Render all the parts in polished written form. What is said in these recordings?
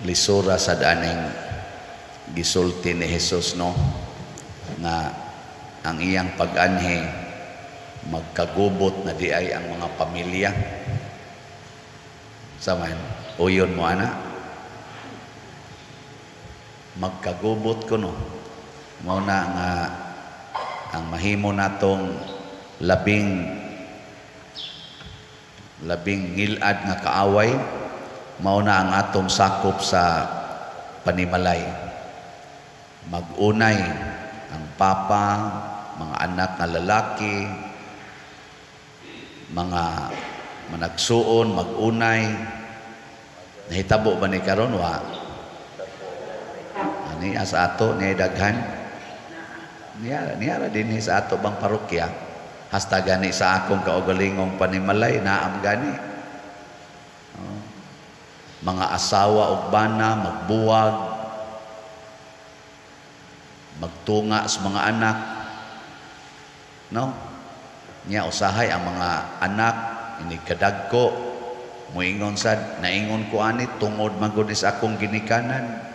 Lisura sa aning gisulti ni Jesus, no, nga ang iyang pag-anhi, magkagubot na di ay ang mga pamilya. Saman uyon mo ana, magkagubot kuno. Mao na nga ang mahimo natong labing labing ngilad nga kaaway, mao na ang atong sakop sa panimalay. Mag-unay ang papa, mga anak nga lalaki, mga managsuon, mag-unay. Nahitabo ba ni karon? Wa ani sa ato niya daghan niya niya ra dinhi sa ato bang parokya, hasta gani sa akong kaugalingong panimalay naam gani. Oh. Mga asawa ug bana magbuwag, magtunga sa mga anak, no? Nya usahay ang mga anak inig kadagko, muingon sad, "Naingon ko ani tungod man gud sa akong ginikanan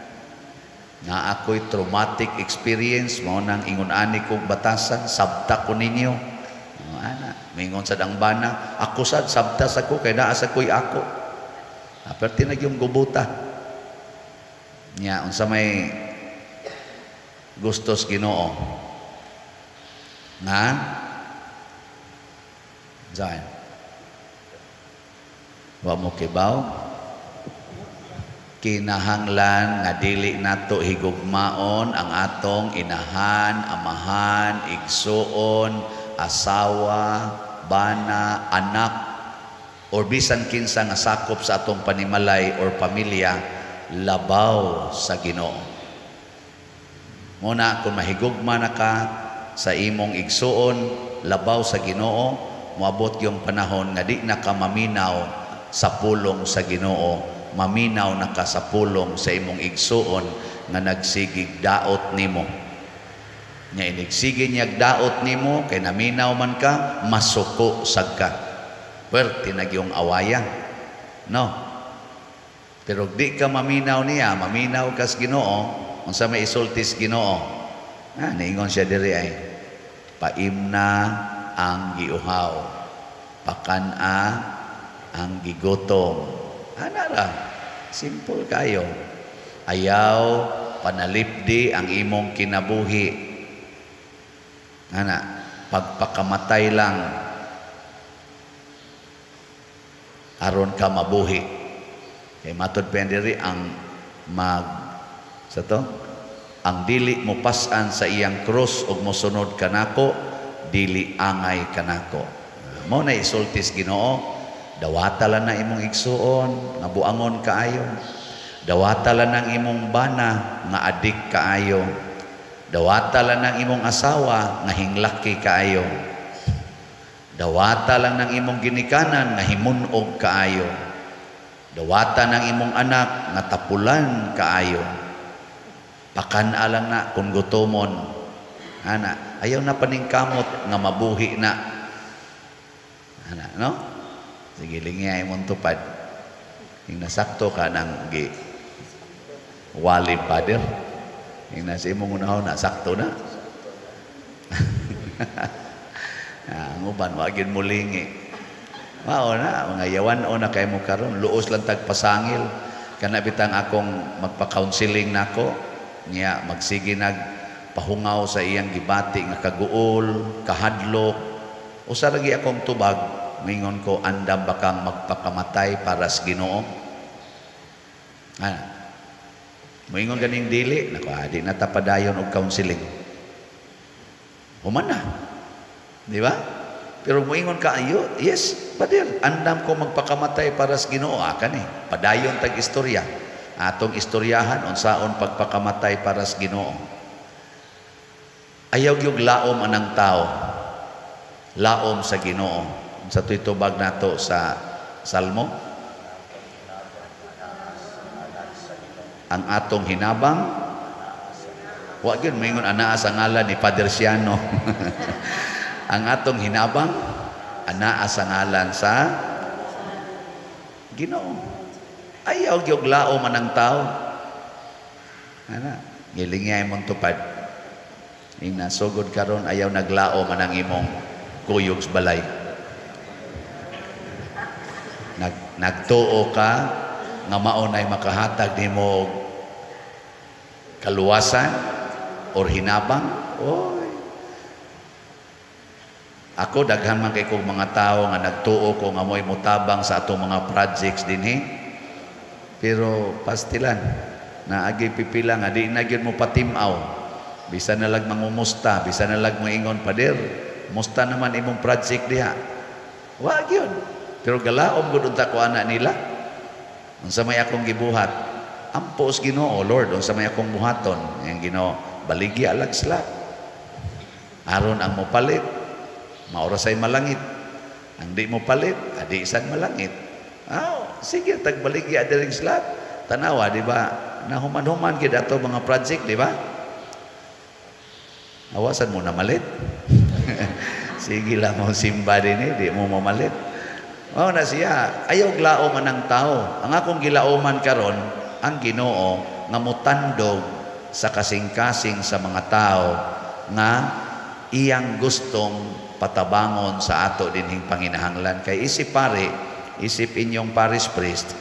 na ako'y traumatic experience, mao nang ingon ani kong batasan, sabta ko ninyo." Oh, ana, mingon sad ang bana, "Ako sad sabta sa ko kay naa sa ko'y ako." Ah, pero tinag yung gubuta nya. Unsa may gustos Ginoo nga Zayn? Wa mo kibaw? Kinahanglan nga dili nato higugmaon ang atong inahan, amahan, igsuon, asawa, bana, anak, or bisan kinsa nga sakop sa atong panimalay or pamilya labaw sa Ginoo. Muna kung mahigugma na ka sa imong igsuon labaw sa Ginoo, moabot yung panahon nga di na ka maminaw sa pulong sa Ginoo, maminaw na ka sa pulong sa imong igsuon nga nagsigig daot nimo. Nya inigsige niyag daot nimo kay naminaw man ka, masuko sad ka. Puwerte na gyung awaya. No? Pero di ka maminaw niya, maminaw kas Ginoo, unsa may isultis Ginoo? Ah, niingon siya diri ay paimna ang giuhaw, pakan-a ang gigutom. Ana ra, simple kayo. Ayaw panalipdi ang imong kinabuhi. Ana, pagpakamatay lang aron ka mabuhi. Kay matod pa diri ang mag sa to, ang dili mo pas-an sa iyang krus ug mosunod kanako, dili angay kanako. Mo na isultis Ginoo, dawata lang na imong igsuon nga buangon kaayo. Dawata lang ang imong bana nga adik kaayo. Dawata lang ang imong asawa nga hinglaki kaayo. Dawata lang ng imong ginikanan nga himunog kaayo. Dawata ng imong anak nga tapulan kaayo. Pakan-a lang na kung gutomon. Ana, ayaw na paningkamot nga mabuhi na. Ana, no? Sige, lingi imong tupad. Yung nasakto ka ng gi wali, Father. Yung nasa imong unahon na, sakto na. Ah, ang uban, wa gyud mo lingi. Mao na, mga yawan o na kay mo karon, luos lang tag pasangil. Kana bitang akong magpa-counseling nako, niya magsige nag pahungaw sa iyang gibati nga kaguol, kahadlok. Usa ra gi akong tubag, mingon ko, "Andam ba kang magpakamatay para sa Ginoo?" Ah. Moingon ganing dili, nako, di na ta padayon og counseling. Human na. Di ba? Pero moingon ka, "Ayo, yes, Father, andam ko magpakamatay para sa Ginoo." Aka ni, padayon tag istorya. Atong istoryahan unsaon pagpakamatay para sa Ginoo. Ayaw gyud laom anang tao. Laom sa Ginoo. Sa tuy tubag nato sa Salmo, ang atong hinabang, wa gyud moingon anaa sa ngalan ni Father Siano. Ang atong hinabang anaa sa ngalan sa Ginoo. Ayaw gyud laom man ang tao. Ana, gilingay mong tupad. Ing nasugod karon, ayaw naglaom man ang imong kuyog sa balay. Nagtuo ka nga mao nay makahatag nimo og kaluwasan or hinabang. Oy. Ako, daghan man kay kog mga tao nga nagtuo ko nga mo'y mutabang sa atong mga projects dinhi. Pero pastilan, naagi pipila nga di na gyud mo patim-aw. Bisan na lang mangumusta, bisan na lang moingon, "Pader, musta naman imong project diha?" Wa gyud. Pero galaom gud unta ko ana nila. Unsa may akong gibuhat? Ampo sa Ginoo, "Lord, unsa may akong buhaton?" Ang Ginoo, "Baligya lag slot. Aron ang mopalit, maura say malangit. Ang di mo palit, adi sad malangit." Ah, sige, tagbaligya diring slot. Tanawa, di ba? Nahuman-human gid ato mga project, di ba? Awasan mo na malit. Sige lang mo simba din eh, di mo mamalit. Mao na siya, ayaw glaoman ang tao. Ang akong gilaoman karon, ang Ginoo nga mutandog sa kasing-kasing sa mga tao nga iyang gustong patabangon sa ato dinhing panginahanglan. Kay isip pare, isip inyong parish priest,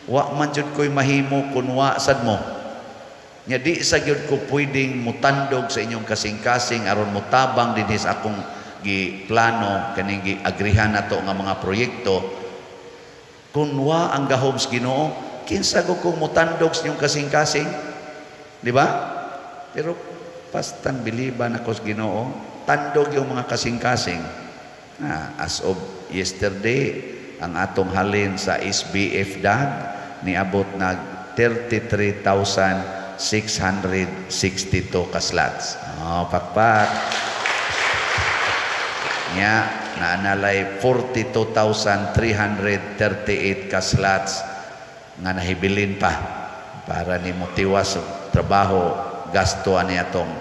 wa man jud ko'y mahimo kun wa sad mo. Nya di sa gyud ko pwedeng mutandog sa inyong kasing-kasing aron mutabang dinhi sa akong giplano, kaning giagrihan nato nga mga proyekto, kun wa ang gahom sa Ginoo. Kinsa ko kung mutandog sa inyong kasing-kasing, di ba? Pero pastang biliban ako sa Ginoo, tandog yung mga kasing-kasing. As of yesterday, ang atong halin sa SBF DAG niabot nag 33,662 ka slots. Oh, pakpak. Nya naanalay 42,338 ka slots nga nahibilin pa para ni motiwas trabaho, gasto ani atong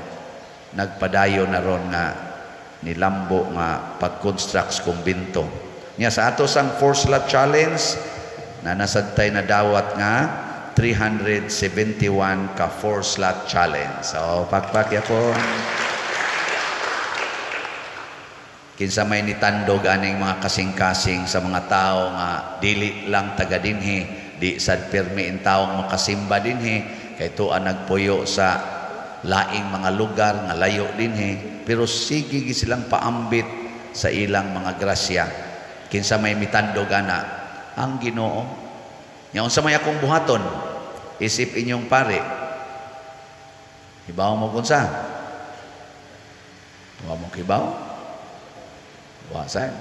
nagpadayon na ron nga nilambo nga pag-construct sa kumbinto. Nya sa ato sang four slot challenge na nasadtay na dawat nga 371 ka four slot challenge. So pakpak yapon. Kinsa may nitandog aning mga kasing-kasing sa mga tao nga dili lang taga dinhi, di sad pirmi in taong makasimba dinhi, kay tuwa nagpuyo sa laing mga lugar nga layo dinhi, pero sige gi silang paambit sa ilang mga grasya. Kinsa may mitandog ana? Ang Ginoo. Nya unsa may akong buhaton? Isip inyong pare. Hibaw mo kunsa? Wa mo kibaw? Wasan.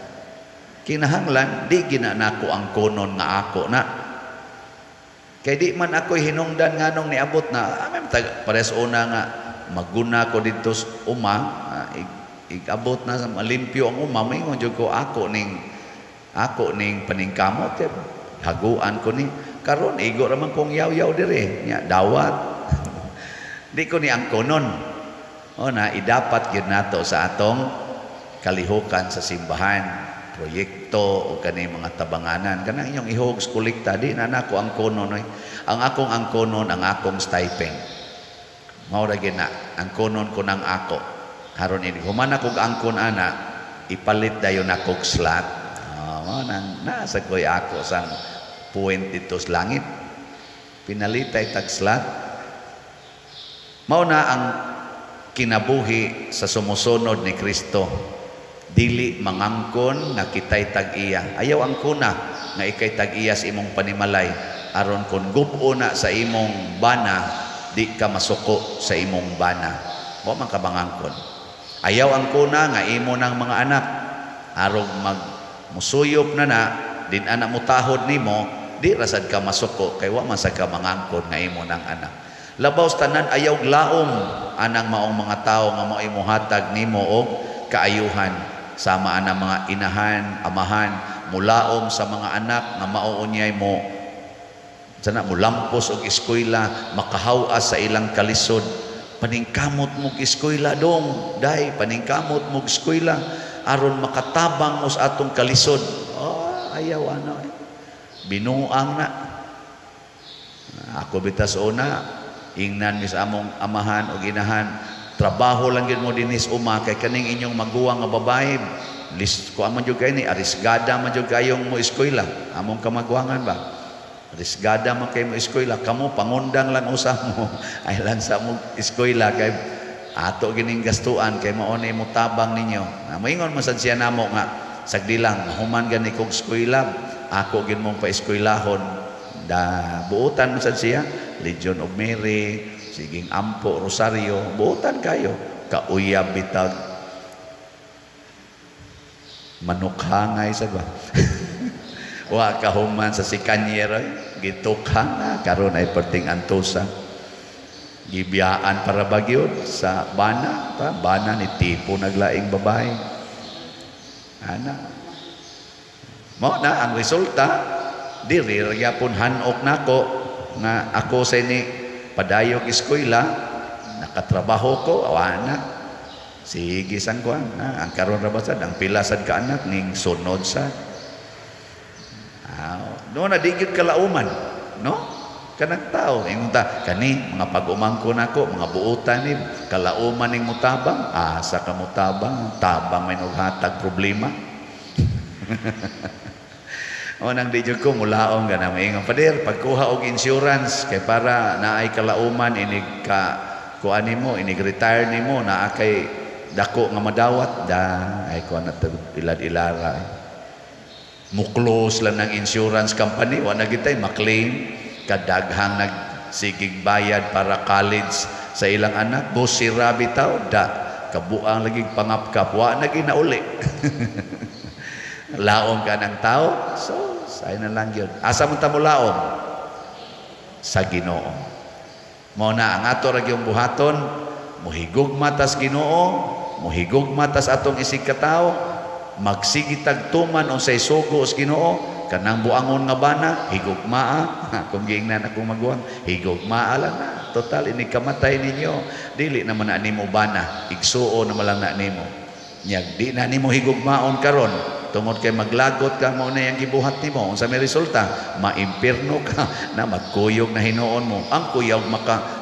Kinahanglan di ginanako ang konon nga ako na. Kay di man ako'y hinungdan nganong niabot na, pares una nga maguna ko didto sa uma, igabot na sa malimpyo ang uma, maingon jud ko ako ning paningkamot, haguan ko ni karon igo ra man kong yaw-yaw dire nya dawat. Di ko ni ang konon. O na idapat gyud nato sa atong kalihukan sa simbahan, proyekto o kani mga tabanganan. Kanang inyong ihog sa kolekta, di na nako ang konon. Oy. Ang akong angkonon, ang akong stipend. Mao ra gyud na, ang konon ko nang ako. Haron ini human akong angkon ana, ipalit dayon akong slot. Oh, nang nasa koy ako sang point dito sa langit. Pinalitay tag slot. Mao na ang kinabuhi sa sumusunod ni Kristo. Dili mangangkon nga kitay tag-iya. Ayaw angkona nga ikay tag-iya sa imong panimalay. Aron kon gubo na sa imong bana, di ka masuko sa imong bana. Wa man ka mangangkon. Ayaw angkona nga imo ng mga anak. Aron mag musuyop na na, din anak mutahod nimo, di rasad ka masuko kay wa man sad ka mangangkon nga imo ng anak. Labaw sa tanan, ayaw glaom anang maong mga tawo nga mao'y mohatag nimo og kaayuhan. Sama anang mga inahan, amahan, mulaom sa mga anak nga mao unyay mo sana mulampos og eskwela, makahawas sa ilang kalisod. Paningkamot mo og eskwela dong, day paningkamot mo og eskwela aron makatabang mo sa atong kalisod. Oh, ayaw ano eh. Binuang na. Ako bitas una, ingnan mi sa among amahan o ginahan, trabaho lang gyud mo dinis uma kay kaning inyong maguwang nga babae, lis ko man jud kay ni arisgada man jud kayong mo eskwela, among kamaguwangan ba? Arisgada man kay mo eskwela, kamo pangundang lang usa mo ay lang sa mo eskwela kay ato gining gastuan kay mao ni mo tabang ninyo. Na moingon man sad siya namo nga sagdi lang mahuman gani kog eskwela, ako gin mong paeskwelahon. Da buotan man sad siya, Legion of Mary, siging ampo, rosaryo, buotan kayo. Kauyab bitag manukhangay sa ba. Wa kahuman sa sikanyero, gitukhang na karon ay perting antusa. Gibiyaan para bagyod sa bana, ta bana ni tipo naglaing babae. Ana. Mao na ang resulta, diri ra gyapon hanok nako nga ako sa ini padayog eskwela, nakatrabaho ko, awa na. Sige sang kuan, na ang karon ra ba sad ang pila sad ka anak ning sunod sad. No na di gyud kalauman, no? Kanang tao ingon ta kani mga pag-umangko nako, mga buotan ni kalauman ning mutabang, asa ka mutabang, tabang may hatag problema. O nang di jud ko mulaong gana maingon, "Pader, pagkuha og insurance kay para naay kalauman inig ka kuan nimo, inig retire nimo naa kay dako nga madawat." Da ay kuan na ilad-ilara. Mo-close lang ng insurance company, wa na gitay maklaim kadaghang nagsigig bayad para college sa ilang anak, busira bitaw da kabuang lagi pangapkap, wa na ginauli. Laom ka ng tao, so say na lang yun. Asa man ta mo laom? Sa Ginoo. Mao na ang ato ra gyung buhaton, mohigugma tas Ginoo, mohigugma tas atong isig katawo, magsigitag tuman unsay sugo sa Ginoo, kanang buangon nga bana, higugmaa. Kung giingnan akong maguwang, higugmaa lang na. Total ini kamatay ninyo, dili naman na nimo bana, igsuo na lang na nimo. Nyag di na nimo higugmaon karon tungod kay maglagot ka, mo na yang gibuhat nimo, unsa may resulta? Maimpirno ka na, magkuyog na hinuon mo. Ang kuyog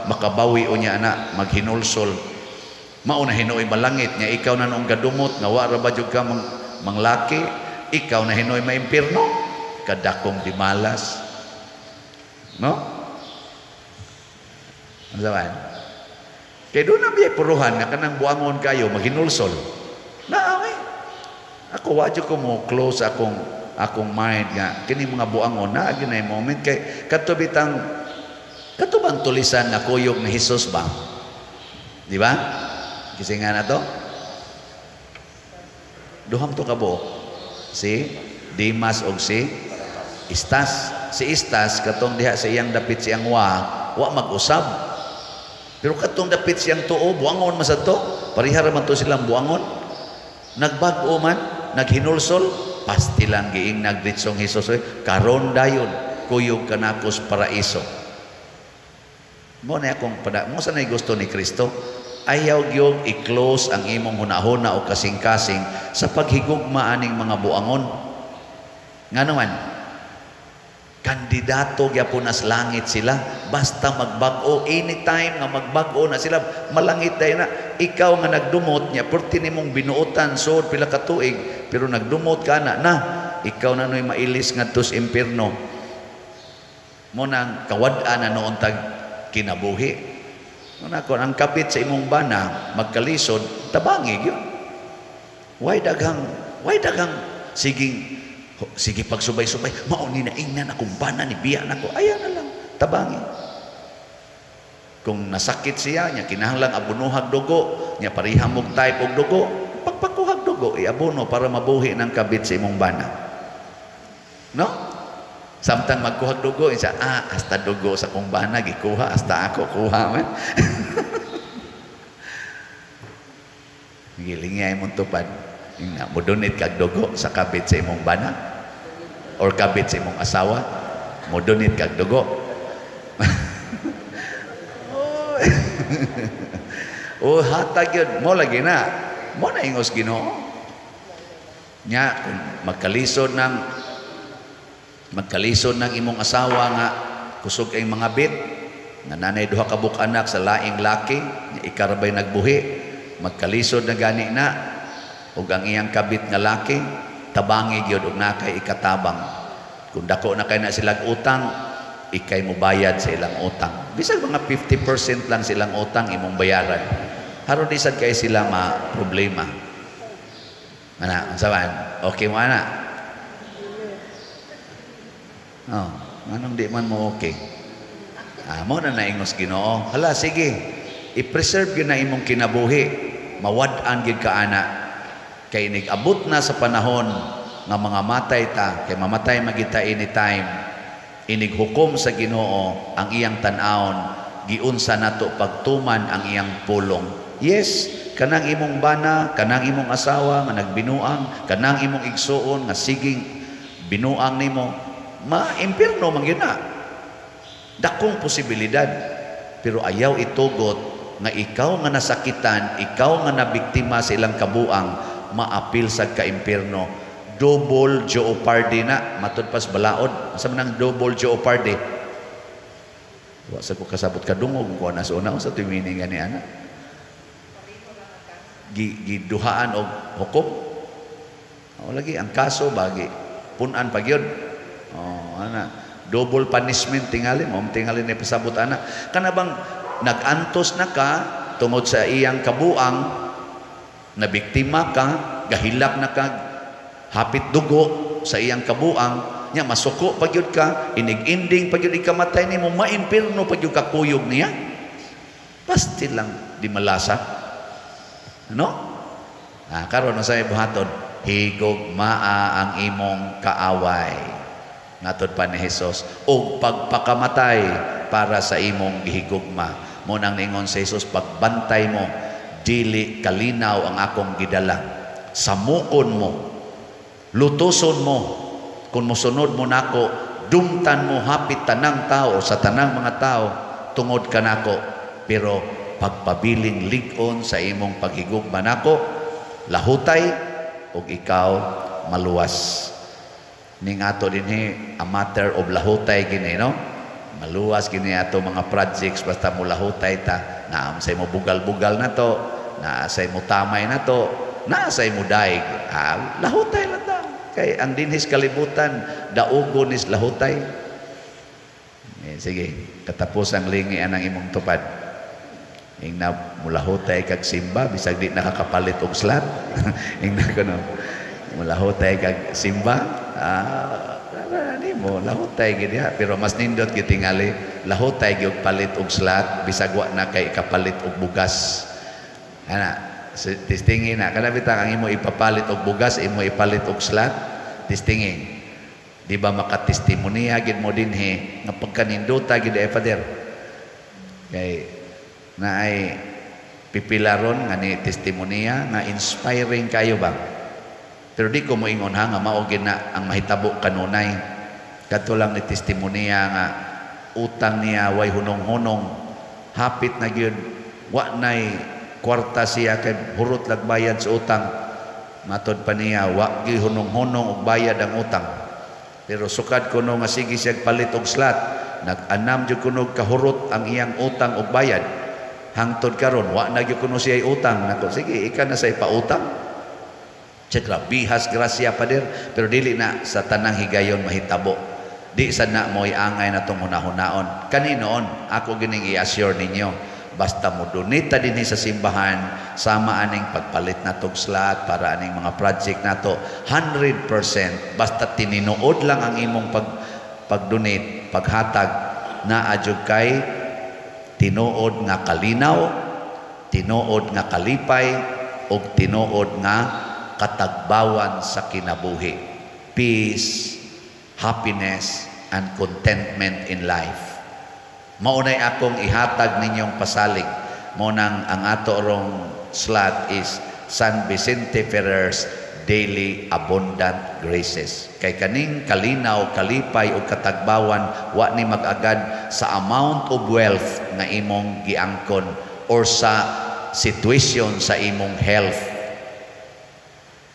makabawi unya na maghinulsol, mao na hinuoy malangit nya ikaw na noong gadumot nga wa ra ba jud ka manglaki, ikaw na hinuoy maimpirno, kadakong dimalas, no? Ano saban? Kay doon na biyay puruhan nga kanang buangon kayo maghinulsol na okay. Ako wa jud ko mo close akong akong mind nga kini mga buangon na ginay moment kay kadto bitang kadto bang tulisan nga kuyog ni Hesus ba? Di ba? Kasi nga na to duham to kabo si Dimas og si Istas. Si Istas katong diha sa iyang dapit siyang wa mag-usab. Pero katong dapit siyang tuo buangon man sad to, pareha ra man to silang buangon. Nagbag-o man, naghinulsol, pasti lang giing nagditsong Hesus, karon dayon kuyog kanako sa paraiso. Mo na akong pada, mo sa nay gusto ni Kristo, ayaw gyud i-close ang imong hunahuna o kasing-kasing sa paghigugma aning mga buangon. Ngano man, kandidato gyapon nas langit sila, basta magbag-o, anytime nga magbag-o na sila, malangit dayon na. Ikaw nga nagdumot niya, perti nimong binuotan sod pila ka tuig, pero nagdumot ka na, na ikaw na no'y mailis ngadto sa impierno. Mo nang kawad-an na noon tag kinabuhi. Mo na kon ang kabit sa imong bana magkalisod, tabangi gyud. Why daghang siging sige pagsubay-subay, mao ni naingnan akong bana ni biya nako, ayaw na lang tabangi. Kung nasakit siya nya kinahanglan abunuhag dugo, nya pareha mog type og dugo, pagpakuhag dugo iabono para mabuhi ng kabit sa imong bana. No? Samtang magkuhag dugo, isa, hasta dugo sa kong bana gikuha, hasta ako kuha man. Gilingay imong tupad. Nga mo-donate kag dugo sa kabit sa imong bana or kabit sa imong asawa, mo-donate kag dugo. Oh, hatag yun. Mo lagi na. Mo na ingos Ginoo. Nya kung magkalisod ng imong asawa nga Kusog ang mga bit nga nanay duha ka buok anak sa laing laki, ikarabay nagbuhi, magkalisod na gani na ug ang iyang kabit nga laki tabangi gyud og nakay ikatabang. Kung dako na kay na silang utang, ikay mobayad sa ilang utang. Bisag mga 50% lang silang utang imong bayaran. Haron di sad kay sila ma problema. Ana, unsa man? Okay mo ana? Oh, anong di man mo okay? Ah, mo na naingos Ginoo. Hala, sige. I-preserve gyud na imong kinabuhi. Mawad-an gyud ka ana. Kay nig-abot na sa panahon nga mga matay ta, kay mamatay magita anytime. Inig hukom sa Ginoo ang iyang tan-awon, giunsa nato pagtuman ang iyang pulong. Yes, kanang imong bana, kanang imong asawa nga nagbinuang, kanang imong igsuon nga siging binuang nimo, ma-impierno man gyud na. Dakong posibilidad. Pero ayaw itugot nga ikaw nga nasakitan, ikaw nga nabiktima sa ilang kabuang, maapil sa ka-impierno. Double jeopardy na, matud pas balaod. Asa man ang double jeopardy? Wa sa ko kasabot kadungog ko na sa una sa meaning gani ana. Giduhaan og hukom. O lagi ang kaso bagi punan pa gyud. Oh, ana, double punishment tingali mo, tingali ni pasabot ana. Kana bang nag-antos na ka tungod sa iyang kabuang, na biktima ka, gahilak na ka, hapit dugo sa iyang kabuang, nya masuko pa gyud ka, inig-ending pa gyud ikamatay nimo, maimpirno pa gyud ka kuyog niya. Pasti lang di malasa. Ano? Ah, karon sa buhaton, higugmaa ang imong kaaway. Ngatod pa ni Jesus, og pagpakamatay para sa imong gihigugma. Mo nang ningon sa Jesus, pagbantay mo, dili kalinaw ang akong gidala. Samukon mo, lutuson mo, kung mosunod mo nako, dumtan mo hapit tanang tao sa tanang mga tao tungod kanako, pero pagpabiling lig-on sa imong paghigugma nako, lahutay ug ikaw maluwas. Ning ato dinhi a matter of lahutay gini, no? Maluwas gini ato mga projects basta mo lahutay ta, naa say mo bugal-bugal na to, naa say mo tamay na to, naa say mo daig. Ah, lahutay lang ta. Kay ang dinhis kalibutan daugon is lahutay. Eh, sige, katapos ang lingi anang imong tupad. Ing na mulahutay kag simba bisag di nakakapalit og slot. Ing na kuno. Mulahutay kag simba, ah, mo lahutay gid diha, pero mas nindot gyud tingali lahutay gyud palit og slot bisag wa na kay kapalit og bugas. Ana, testingi na kana bitang ang imo ipapalit og bugas, imo ipalit og slot, testingi. Di ba makatestimonya gid mo dinhi nga pagkanindota gid ay Father. Kay naay pipilaron nga ni testimonya nga inspiring kayo ba. Pero di ko moingon ha nga mao gid na ang mahitabo kanunay. Kadto lang ni testimonya nga utang niya way hunong-hunong, hapit na gyud wa nay kwarta siya kay hurot lag bayad sa utang. Matod pa niya wa gyud hunong-hunong og bayad ang utang. Pero sukad kuno nga sige siya palit og slot, nag-anam jud kuno kahurot ang iyang utang og bayad. Hangtod karon wa na gyud kuno siya utang. Nako, sige, ika na sa ipautang. Tsaka bihas grasya pader, pero dili na sa tanang higayon mahitabo. Di sa na mo'y angay na itong hunahunaon. Kaninoon, ako gining i-assure ninyo, basta mo donate dinhi sa simbahan, sama aning pagpalit na tog slot para aning mga project nato, 100%, basta tininuod lang ang imong pag-donate, paghatag, naa jud kay tinuod nga kalinaw, tinuod nga kalipay, ug tinuod nga katagbawan sa kinabuhi. Peace, happiness, and contentment in life. Maunay akong ihatag ninyong pasalig. Mo nang ang ato rong slot is San Vicente Ferrer's Daily Abundant Graces. Kay kaning kalinaw, kalipay ug katagbawan wa ni mag-agad sa amount of wealth nga imong giangkon or sa situation sa imong health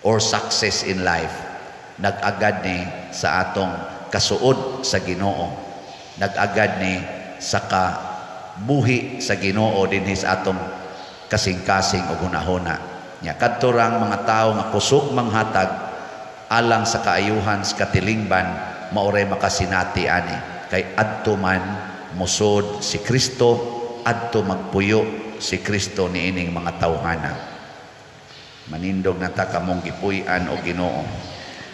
or success in life. Nag-agad ni sa atong kasuod sa Ginoo. Nag-agad ni sa kabuhi sa Ginoo dinhi sa atong kasing-kasing ug hunahuna. Nya kadto rang mga tawo nga kusog manghatag alang sa kaayuhan sa katilingban, mao ray makasinati ani, kay adto man musod si Kristo, adto magpuyo si Kristo niining mga tawhana. Manindog na ta kamong gipuy-an o Ginoo.